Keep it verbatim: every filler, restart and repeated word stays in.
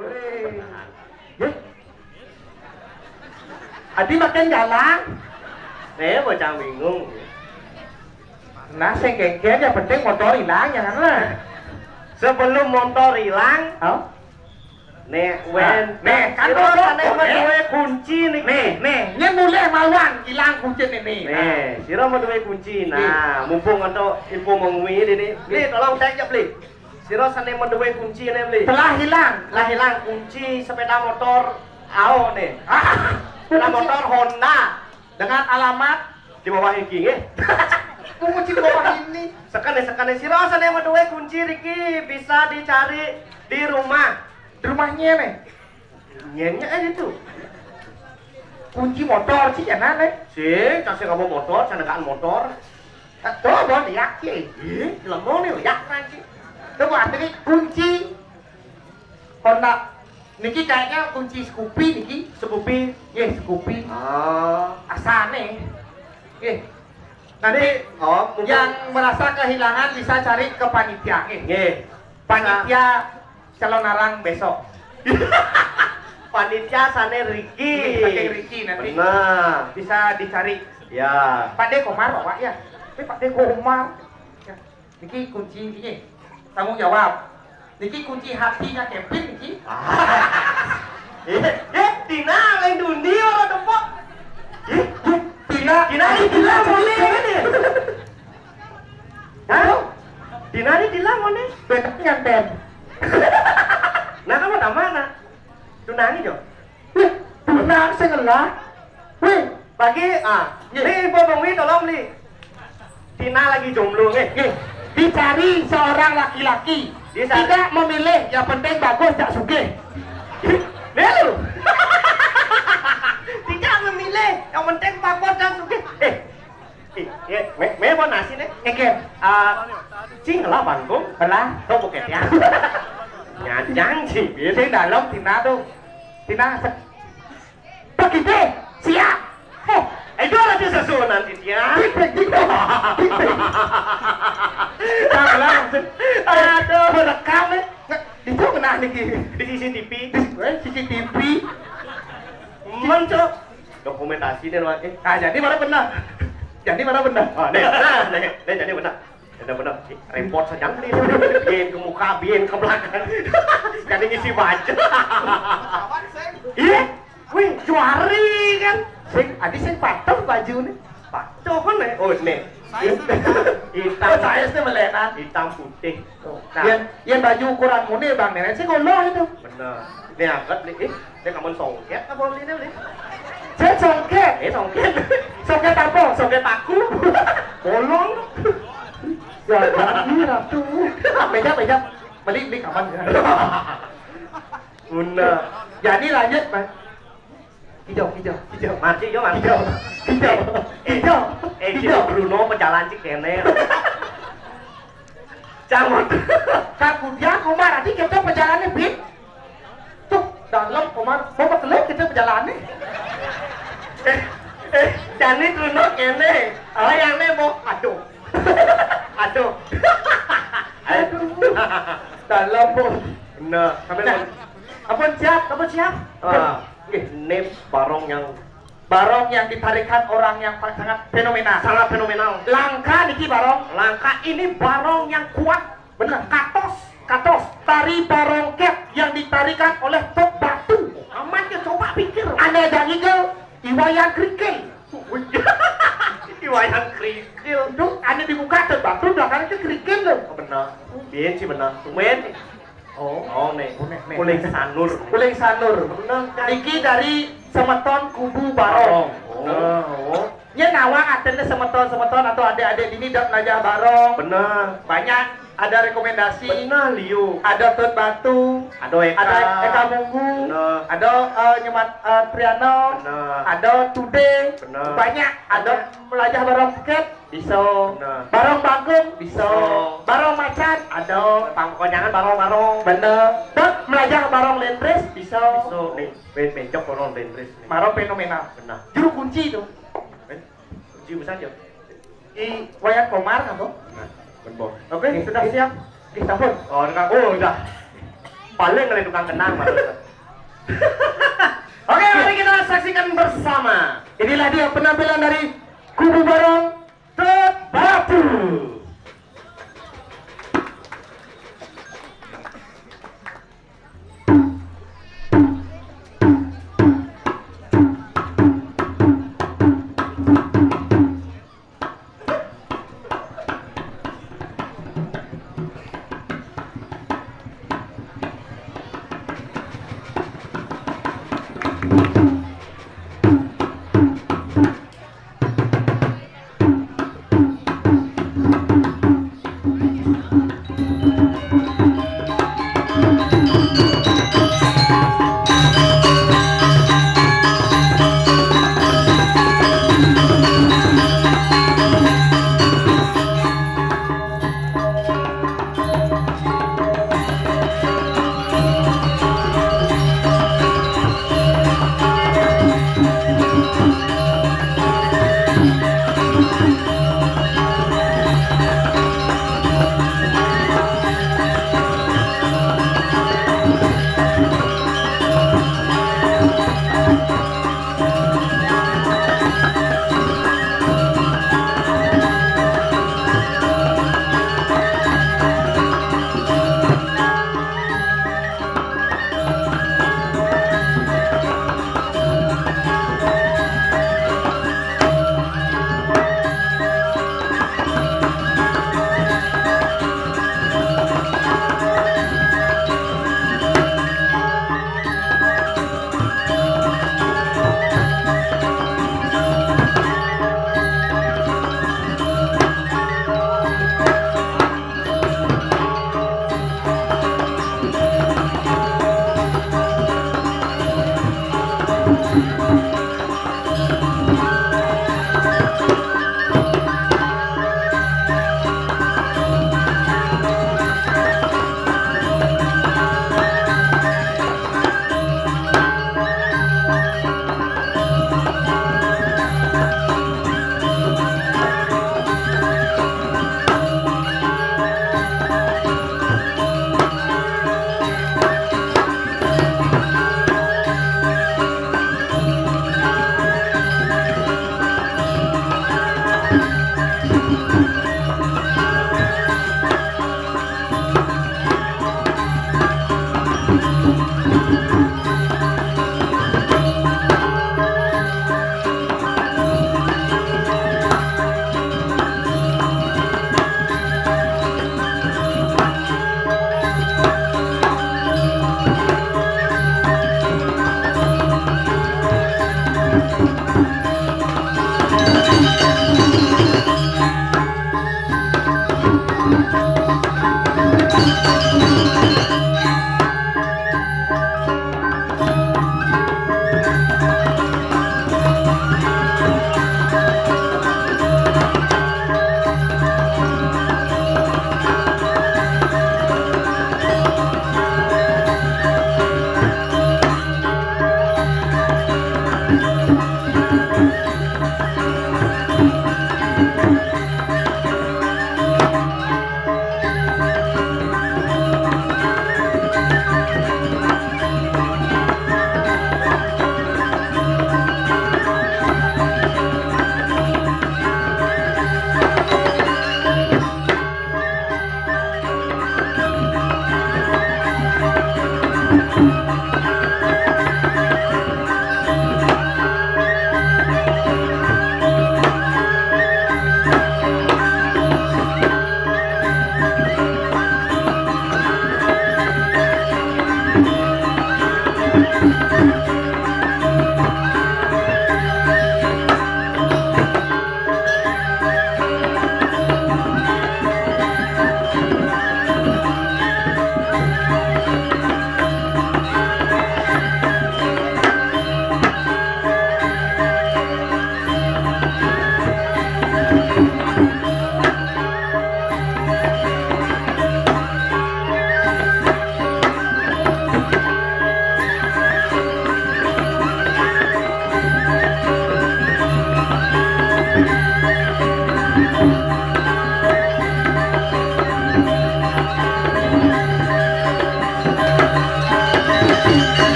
Wéh. Yéh. Adi makin galang. Nih, bocah bingung. Nah, sing genggen ya penting motor hilang, ya kan lah. Sebelum motor hilang, hah? Nih, nah, wen, nih, kan sira sané madué kunci niki. Nih, nih, nyén mulih mawon hilang kunci niki. Nih, sira madué kunci. Nah, mumpung entuk info mengwi ini. Bli, tolong cek ya, Bli. Sira sané madué kunci né, Bli. Telah hilang. Telah hilang kunci sepeda motor Ao né. Ah, sepeda motor Honda. Dengan alamat di bawah iki nggih. Kunci di bawah ini. Sekane, sekane sira sané madué kunci riki bisa dicari di rumah. Di rumahnya nih. Nyenye aja tuh. Kunci motor sih ya nane. Sih, kasih kamu motor, sandakan motor. Tuh, bon, yakin. Ih, lemong nih, ya, nanti. Tuh, Bu, artinya kunci Honda. Niki kayaknya kunci Scoopy niki. Scoopy. Nggih, Scoopy. Ah. Asane. Nggih. Nanti, oh, mumpung yang merasa kehilangan bisa cari ke panitia nggih. Nggih. Panitia calon arang besok. Panitia sané Riki. Nggih, saking Riki nanti. Benar. Bisa dicari. Ya. Pak De Komar, Pak, ya. Ini Pak De Komar. Ya. Niki kunci niki. Tanggung jawab. Niki kunci hatinya Kevin niki. Ah. Eh, eh, Tina lain dundi ora tepuk. Eh, eh, Tina, Tina ini Tina mau nih ini. Hah? Tina ini Tina mau nih. Bener nyanten. Nah, kamu tambah nak. Tunangi jo. Wih, tunang sing ngelah. Wih, bagi, ah, nggih. Nih, info bengi tolong, Li. Tina lagi jomblo, nggih. Nggih. Dicari seorang laki-laki. Dicari. Tidak memilih, yang penting bagus, jak sugih. Nih, lu. Tidak memilih, yang penting bagus dan sugih. Eh, eh, eh, me, me mau nasi nih. Nggih. Ah, cing lah, Bang Gung. Belah. Tuh, buket ya. Nyajang, cing. Sing dalam, Tina tuh. Tina, se- Begitu, siap. Oh, itu ada sesuunan, Cynthia. Dipik, dipik, dipik. Nah, langsung. Aduh, merekam nih. Nah, itu kena niki. Di C C T V. Di, eh, C C T V. Men, Cok. Dokumentasi nih, Wan. Eh. Ah, jadi mana benar? Jadi mana benar? Oh, nih, nah, nih, nih, jadi benar. Ada benar, repot saja nih. Bikin ke muka, bikin ke belakang. Kan ngisi baju. Iya, wih, juari kan. Sing, adi sing patuh baju nih. Patuh kan nih. Oh, nih. Hitam. Saya sih melenan. Hitam putih. Tuh. Nah. Yang, yang baju ukuran muni, Bang Nenek sih ngono itu. Benar. Ini angkat nih. Ih. Dia kamu songket apa beli ini beli? Saya songket. Eh, songket. Songket apa? Songket paku. Bolong. Ya, jadi ratu. Meja, meja. Beli, beli kapan ya? Bunda. Jadi lanjut, Mas. Hijau, hijau, hijau. Mati, yo, mati. Hijau, hijau, eh, hijau, eh, hijau. Bruno pejalan cik kene. Jangan. Kemudian Umar tadi kita pejalannya, Bin. Tuh, dalam Komar, mau betul kita berjalan nih. Eh, eh, jani tunuk ini. Oh, yang ini mau, aduh. Aduh. Aduh. Dalam, Bu. Nah, sampai nah, ampun siap, ampun siap. Ah, ini barong yang barong yang ditarikan orang yang pa-, sangat fenomenal. Sangat fenomenal. Langka niki barong. Langka ini barong yang kuat. Bener. Katos, katos. Tari barongket yang ditarikan oleh Tok Batu. Amat ya, coba pikir. Ane ada ngigel, Iwayan Krikil. Iwayan Krikil. Itu ane dibuka Tok Batu, belakangnya itu krikil loh. Oh, bener. Biyen sih bener. Tumben. Oh. Oh, nih. Oh, nih, nih. Kuling Sanur. Kuling Sanur. Bener, kan? Niki dari semeton kubu barong. Barong. Oh. Nah, oh. Nya nawang atene semeton-semeton atau adik-adik dini dak melajah barong. Bener. Banyak ada rekomendasi. Bener, Liu. Ada Tut Batu. Ada Eka. Ada Eka Munggu. Bener. Ada, eh, Nyemat, eh, Triano. Bener. Ada Tude. Bener. Banyak. Ada bener. Melajah barong ket. Bisa. Bener. Barong Bangkung. Bisa. Bisa. Barong Macan. Ada. Pangkonyangan barong-barong. Bener. Dan melajah barong Lendres. Bisa. Bisa. Nih, ben-, bencok barong Lendres. Nih. Barong fenomenal. Bener. Juru kunci itu. Eh? Kunci besar ya? Di Wayan Komar, apa? Nah, bener. Oke, oke, sudah siap. Oke, sampun. Oh, enggak. Oh, udah. Paling kali tukang kenang, Mas. Oke, mari kita saksikan bersama. Inilah dia penampilan dari Kubu Barong Tebatu.